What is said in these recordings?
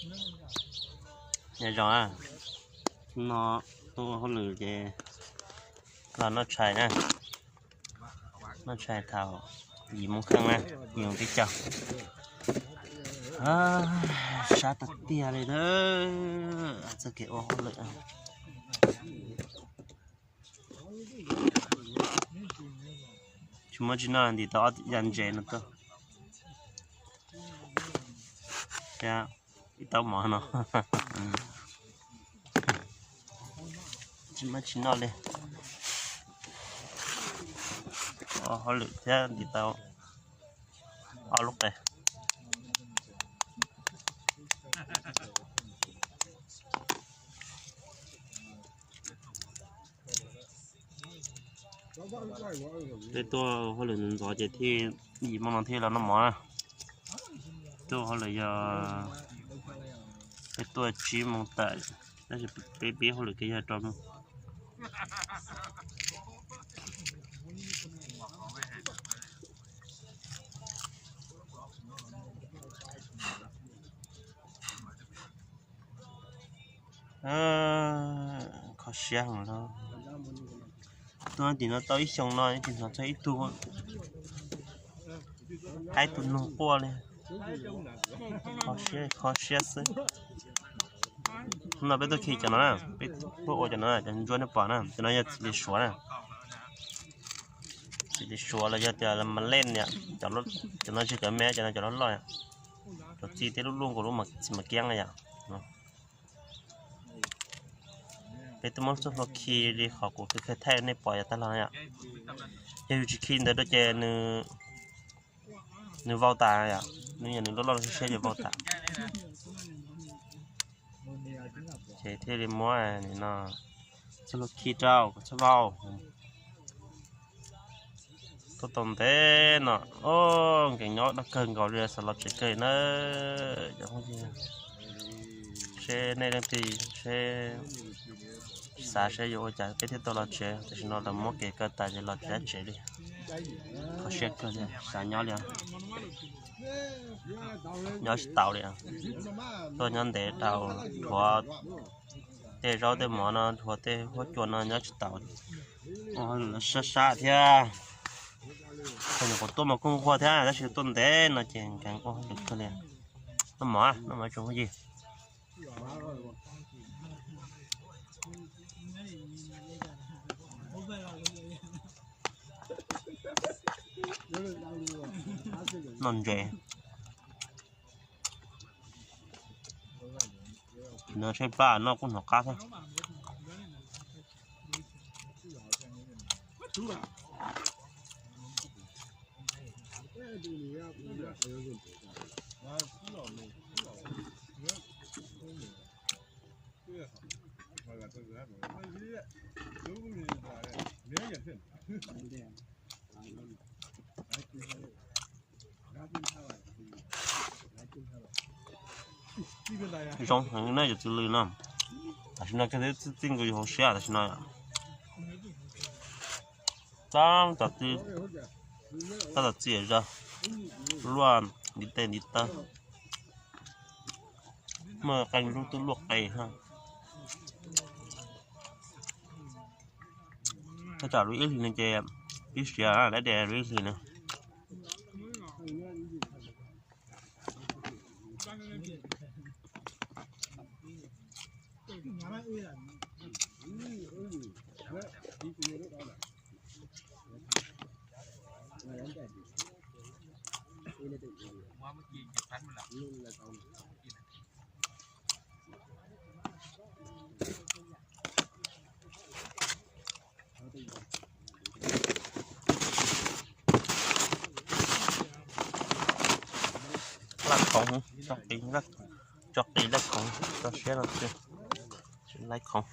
Nyob zoo, no tuaj ua hauj lwm ces los noj tshais na, noj tshais thaum yim moo kheej na, yim moo peb caug. Sab tag tiag li na, txoj kev ua hauj lwm. Tsis muaj tsis noj ntim tau ob yam ntses no tuaj. Ib taub mov no. Tsis muaj tsis noj li. Ua hauj lwm thiab ntim tau ob lub qe. Peb tuaj hauj lwm ntxov ces thiaj yim moo no thiaj los noj mov na. Tuaj hauj lwm yog peb tuaj tsib moo tawm, tab sis peb pib hauj lwm kev yog rau moo. Kho siab heev lauj. Tuaj tim no tau ib xyoos no tsis hnov txog ib tug qaib tus noog quaj li. Kho siab, kho siab xwb. Hnub no peb tuaj khi cov no na, peb tuaj ua cov no, cov ntsuab nej pom na, cov no yog txiv lis suav na. Txiv lis suav los yog tias mas lej yom, cov no tsis kawv me, cov no cov loj loj yom. Cov txiv tej lub luaj nkaus lub txiv mas kiab na yom. Peb twb muab txoj hlua khi li qhov kuv khaws thaij nej pom yav tag los yom. Yog yus tsis khi ntawd rau ces nws vau tas yom, nws yog nws loj loj siab siab ces vau tas. Ces thiaj li muab no txoj hlua khi rau kom txhob vau. Tuaj tau ntev no, o, nkees nyob dab kawg nkaus li, xav los tsev kawg na. Seb nej leej twg seb xav seb yuav ua cas peb thiaj tau los tsev, tam sim no lawv muab kev kaw tas ces los tsev tsev li. Kho siab kawg li, xav nyob li, nyob tsis taus li. Tuaj nyob ntev dhau, dhuav tej zaub tej mov no, dhuav tej huab cua no nyob tsis taus. Ua hauj lwm sab sab thiab. Thaum nyuam qhuav tuaj mas kuj nquag thiab, tab sis tuaj ntev no ces nkees ua hauj lwm kawg li. Noj mov, noj mov tsoom phooj ywg. Noj ntses. No tshaib plab noj kuj hnov qab thiab. Zoo heev na cov txwv lws no. Tam sim no kiag twb txij nkaus yus hauv siab tam sim no. Tab tom txi, tab tom txi zog, luaj ntiv tes ntiv taw, muaj qee lub twb luaj qe. Thaj tsam lub ib hlis no ces pib siav dab de lub ib hlis no. Laj khoov, tso qis laj khoov, tso siab no, laj khoov.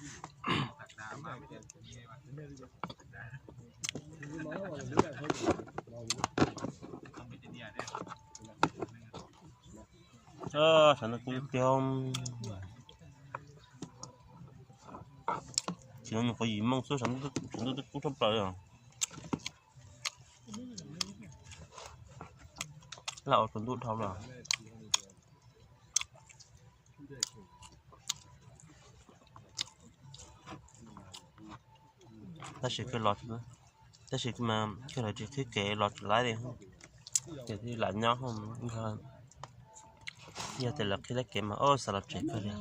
Sawv ntawm kuv tiag, tsis no nyuam qhuav yim moo xwb, saum ntuj twb kub tshaj plaws li. Laj ua tsaus ntuj dhau lawm. Tab sis kawg los, tab sis mas kawg lawv tsis qhib kev los tsis laib li, ces lam nyob. Yog tias lawv qhib laib kev mas ua xav los tsev kawg li.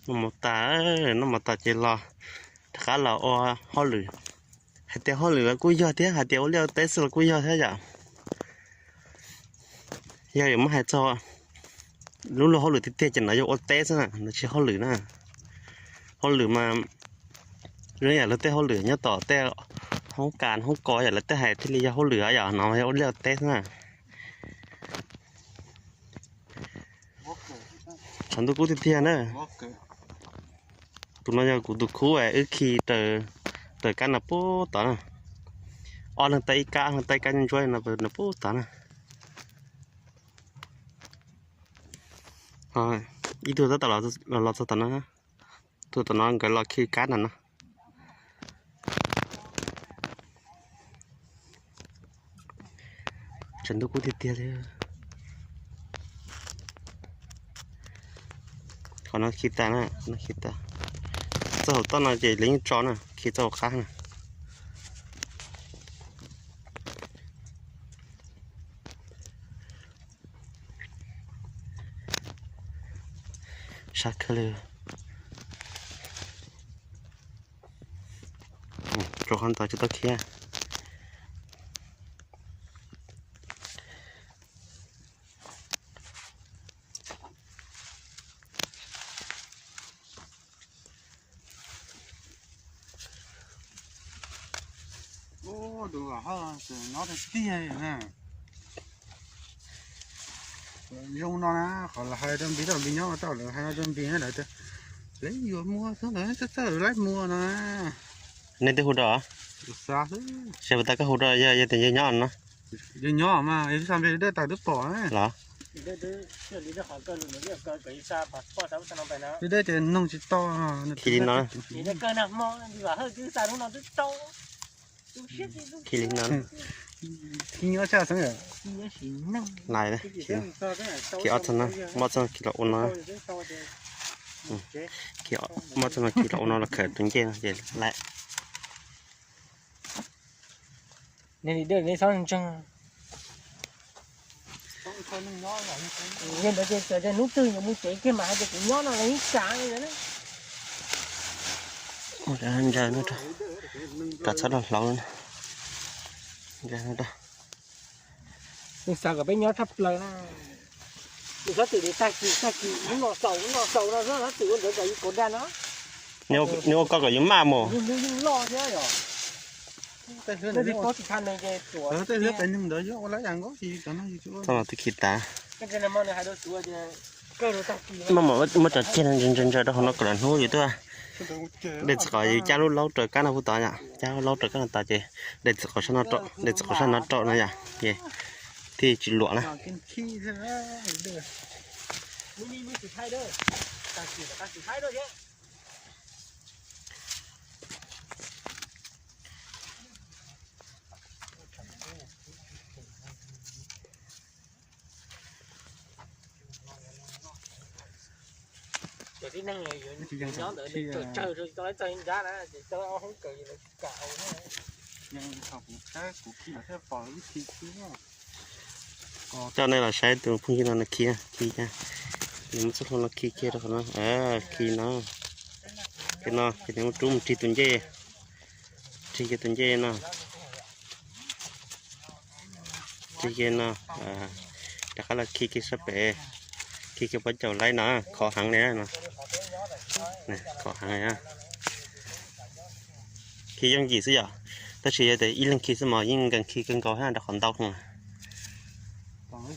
Noj mov tas, noj mov tas ces los rov qab los ua hauj lwm. Hais tias hauj lwm los kuj yog thiab, hais tias ua liaj ua teb xwb los kuj yog thiab yom. Yog yuav muab hais txog lub luag hauj lwm tiag tiag ces no yog ua teb xwb na, no tsis hauj lwm na. Hauj lwm mas zoo yam lawv tej hauj lwm nyob tom tej hoob kas hoob kos yam lawv tej hais thiaj li yog hauj lwm yom, no yog ua liaj ua teb xwb na. Tshav ntuj kub tiag tiag na. Tus no yog kuv tus khub wb khi raws kab no pub tod na. Ob leeg taw ib kab, ob leeg taw ib kab ntsuab no pub tod na. Ib tug tab tom los txog tom no, tus tom no nkawd los khi kab no no. Tshav ntuj kub tiag tiag li. Qhov no khi tas na, no khi tas. Txoj hauv toj no ces lawv yeej tso na, khi txoj hauv qab na. Sab kawg li. Rau qhov ntawd tsis tau khiav. Tus hawj nyob tiag tiag na. Zoo no na, qhov lawv hais rau Npis, rau Npis nyob tau, lawv hais rau Npis na, lawv tias lawv yuav muag xwb, lawv txawj txawj lawv laib muag no. Nej twb hu rau? Xav xwb. Seb puas tas koj hu rau, yog yog tias yog nyob no. Yog nyob mas yog twb xa npe dawb tas twb pom na. Los? Dawb ces noog tsis tau. Khi li no. Khi li no. Khi nyob tshaj xeeb. Lais, khi ob txog no, muab txog khi los ua no. Khi muab txog no khi los ua no los khawm tus ncej no ces lais. Nej li dej nej txhob ntseeg. Yog ntawd ces txawm tias hnub twg yuav mus tsev kiag mas hais tias kuv nyob no los yeej tsav li ntawd na. Ntsaws no, rov txhob rau hlauv. Ntsaws no rau. Nws xav kom peb nyob tshaj plaws na. Nws txhob twm li tag kis tag kis hnub no xaus hnub no xaus no xwb, txhob twm ua ntawd kom yus kaus dag no. Nws ua koj kom yus maj mus. Tej hlwb pem neeg ntawd yog ua lab yas nkaub, cov no yus tsis ua. Txhob los twb khi tas. Muab cov ceg no ntsaws ntsaws ntsaws rau hauv no kom lawv hnub yus twb. Dej txiv qos yus cab lub laub raws kab no pub tod yom, cab lub laub raws kab no tod ces dej txiv qos sab no rau, dej txiv qos sab no rau no yom, ces thiaj tsis luam na. Ces tib neeg yuav nyob ntawd tsawg tsawg rau tau txog ib nrab na, ces coj ob hoob kawm lawv kam ua na. Coj nej los saib tus phooj ywg no nws khi, khi, nws muab txoj hlua no khi kiag rau qhov no, khi no, khi no ces nws muab rub mus rig tus ncej, rig kiag tus ncej no. Rig kiag no, rov qab los khi kiag sab pem, khi kiag pab caum laib no, khov heev li no, khov heev li. Khi yooj yim xwb yom, tab sis yog tias ib leeg khi xwb mas yeej nkees khi kawg nkaus thiab rau qhov ntau heev. Tib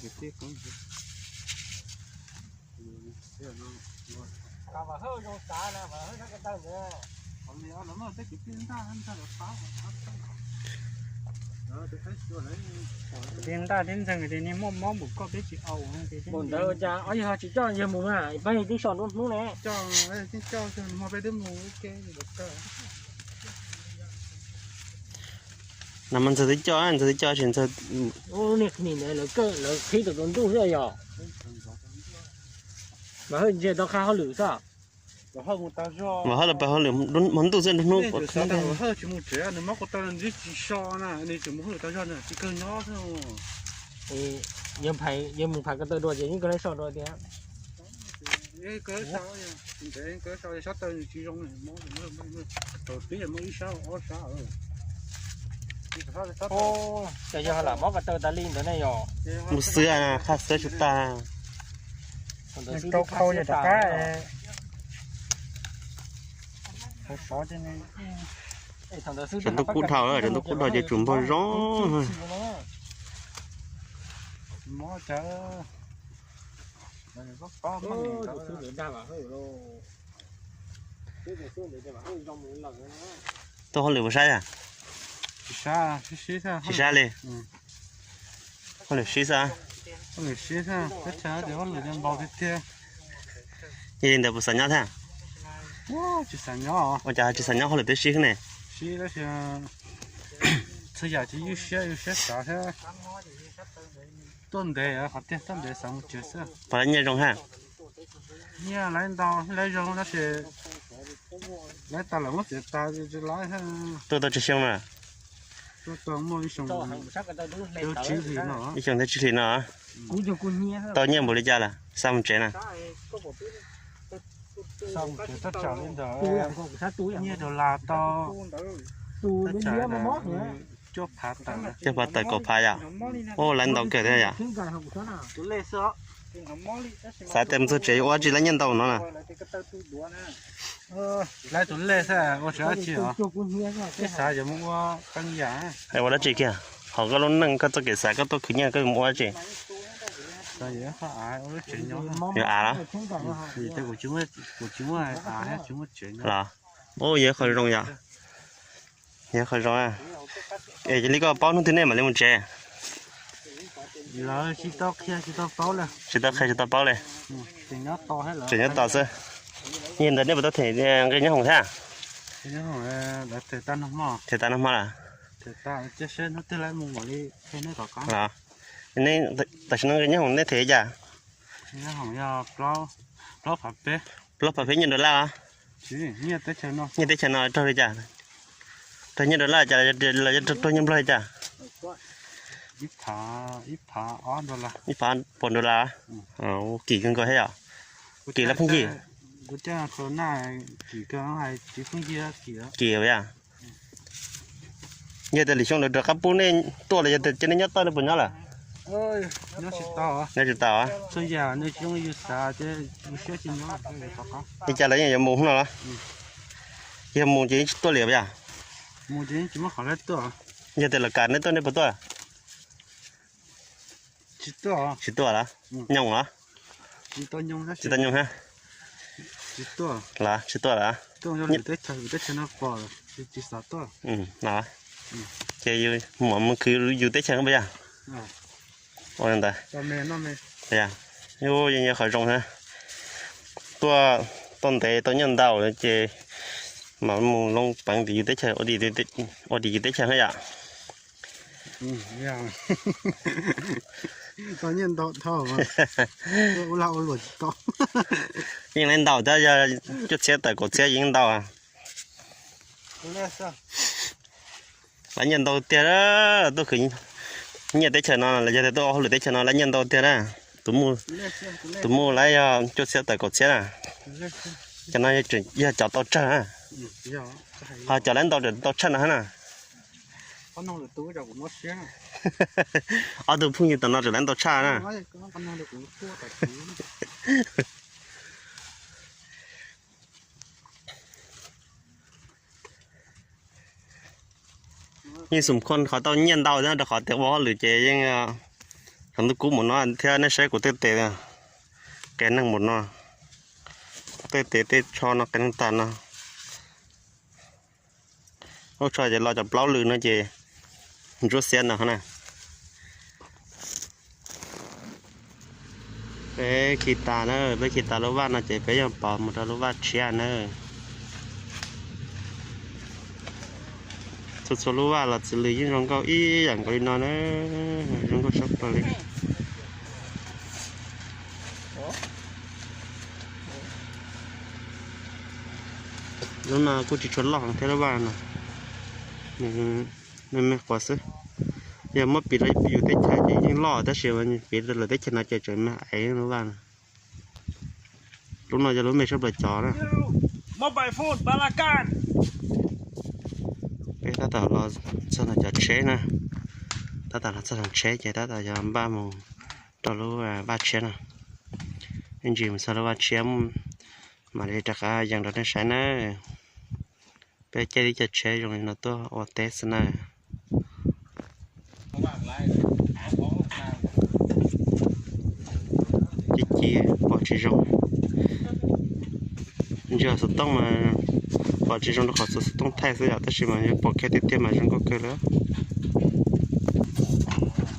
ntaj tib ntxeeg tias niag muaj mob npaum koj peb tsis au. Npaum ntawd cas ob yawg ho tsis coj yawg mus na, pab yawg twb so nruab hnub ne. Coj, coj hmo peb twb mus ua ke. Ua No mas ntxawg twb coj, ntxawg twb coj tsis ntxawg. Lawv qhib tau rau ntuj xwb yog. Mas hawj ntsia tau qha hauj lwm xwb. Mas hawj los pab hauj lwm hmo ntuj xwb nruab hnub. Yog mus phais ka taw dua ces yeej kawg lab so dua tiag. Ces yog lam mob ko taw tas li ntawd ne yog. Mus xwb, qha xwb tsis tas. Rau khau yog rov qab. Tsaus ntuj kub dhau, tsaus ntuj kub dhau ces tsum npog zoo. Tuaj hauj lwm puas sab? Tsis sab li. Hauj lwm sib xwb. Yog li ntawd puas xav nyob thiab? Ua cas tsis xav nyob hauj lwm twb sib ne? Txhua yam ces ywj siab ywj siab xav thiab. Tuaj ntev qhov tiag, tuaj ntev xav mus tsev xwb. Pom lawv nyiaj zoo hab? Nyiaj lawv ntau lawv zoo tab sis lawv tas lawm muab txiav tas tsis lawv. Tuaj tau tsawg xyoo na? Tuaj tau muaj ib xyoo thiab tsib hlis no. Ib xyoo thiab tsib hlis no. Tau nyiaj npaum li cas lawm xav mus tsev na? Nyiaj dollar tau cuaj phav tawm, cuaj phav tawm kaum phav yom. Ua lawv ntau kawg thiab yom. Xav tias mus txog tsev yuav ua dab tsi lawv nyiaj ntau no na? Lawv tus lej xwb ua tsis dab tsi os. Peb xav yuav mus ua qee yam. Ua dab tsi kiag? Hauv koj lub neej koj txoj kev xav koj tuaj khwv nyiaj koj yuav mus ua dab tsi? Yuav av los? Kuv tsis muaj av thiab tsis muaj tsev nyob. Los, ua yog qhov zoo yom. Yog qhov zoo. Es cia li koj paub hnub twg nej mam li mus tsev? Tsis tau qhia tsis tau paub li. Tseem nyob tos xwb. Yog li ntawd nej puas tau them nqi nyob hoom thiab? Them tas nag hmo lawm. Tam sim no nqi nyob hoom nej them li cas? Plaub phav peb nyiaj dollar. Nyiaj teb chaws no raug li cas? Raug nyiaj dollar cas los yog raug nyiaj nplog li cas? Ib phav puas dollar? Kim kawg nkaus thiab yom. Kim los pheej yig? Kim yom. Yog tias lwm xyoo lawv rov qab pub nej tuaj los yog tias cia nej nyob toj nej puas nyob lawm? Nyob tsis tau. Li cas lawv yeej yuav mus no los? Yog mus ces yeej tsis tuaj li yom? Yog tias lawv kam nej tuaj nej puas tuaj? Tsis tuaj los? Nyoos los? Tsis tau nyoos hab. Los tsis tuaj los? Ces yus mam mus khwv yus teb chaws puas yog? Ua li ntawd. Yog qhov zoo thiab. Tuaj, tuaj ntev tau nyiaj ntau ces mam mus loo peev tim yus teb chaws, ua tim yus teb chaws thiab yom. Yeej lawv ntau thiab, yog cuaj txhiab tawm kaum txhiab yeej ntau. Lawv nyiaj ntau tiag, tuaj khwv nyiaj teb chaws no los yog tias tuaj ua hauj lwm teb chaws no lawv nyiaj ntau tiag na. Tus muaj lawv yog cuaj txhiab tawm kaum txhiab na. Cov no yog cov tau tsawg na. Ho cov lawv ntau tseem tau tshaj no thiab na. Ob tug phooj ywg tom no tseem lawv ntau tshaj na. Yeej xum khoj qhov tau nyiaj ntau thiab rau qhov tias ua hauj lwm ces yeej, tsaus ntuj kub mus no thiab nej saib kuv tej tes, qias neeg mus no, tej tes tej tsho no qias neeg tag no. Lub tsho ces lo cov plaub lw no ces ntsuab xiab no na. Peb khi tas na, peb khi tas lub vaj no ces peb yuav pov mus rau lub vaj tshiab na. Txhua lub vaj los txwv lws yeej zoo nkauj ib yam nkaus li no na, zoo nkauj tshaj plaws li. Lub no kuj tsis tshua loj thiab lub vaj no, me me quav xwb. Yog muab piv rau yus teb chaws ces yeej loj tab sis piv rau lwm teb chaws no ces tseem me aiv lub vaj no. Lub no yog lub me tshaj plaws cov na. Peb tab tom los txog ntawm cov tsheb na, tab tom los txog ntawm tsheb ces tab tom yog npaj mus rau lub vaj tshiab no. Ib ntsis mus txog lub vaj tshiab mam li rov qab yees rau nej saib na. Peb caij tib co tsheb zoo li no tuaj ua teb xwb na. Ci ci pom tsis zoo. Ntsia xov tooj mas pom tsis zoo rau qhov txhua xov tooj thaij xwb yom, tab sis mas yog pom kiag tiag tiag mas zoo nkauj kawg li.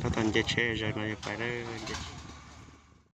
Tab tom nce tsheb zaws no yog pais na.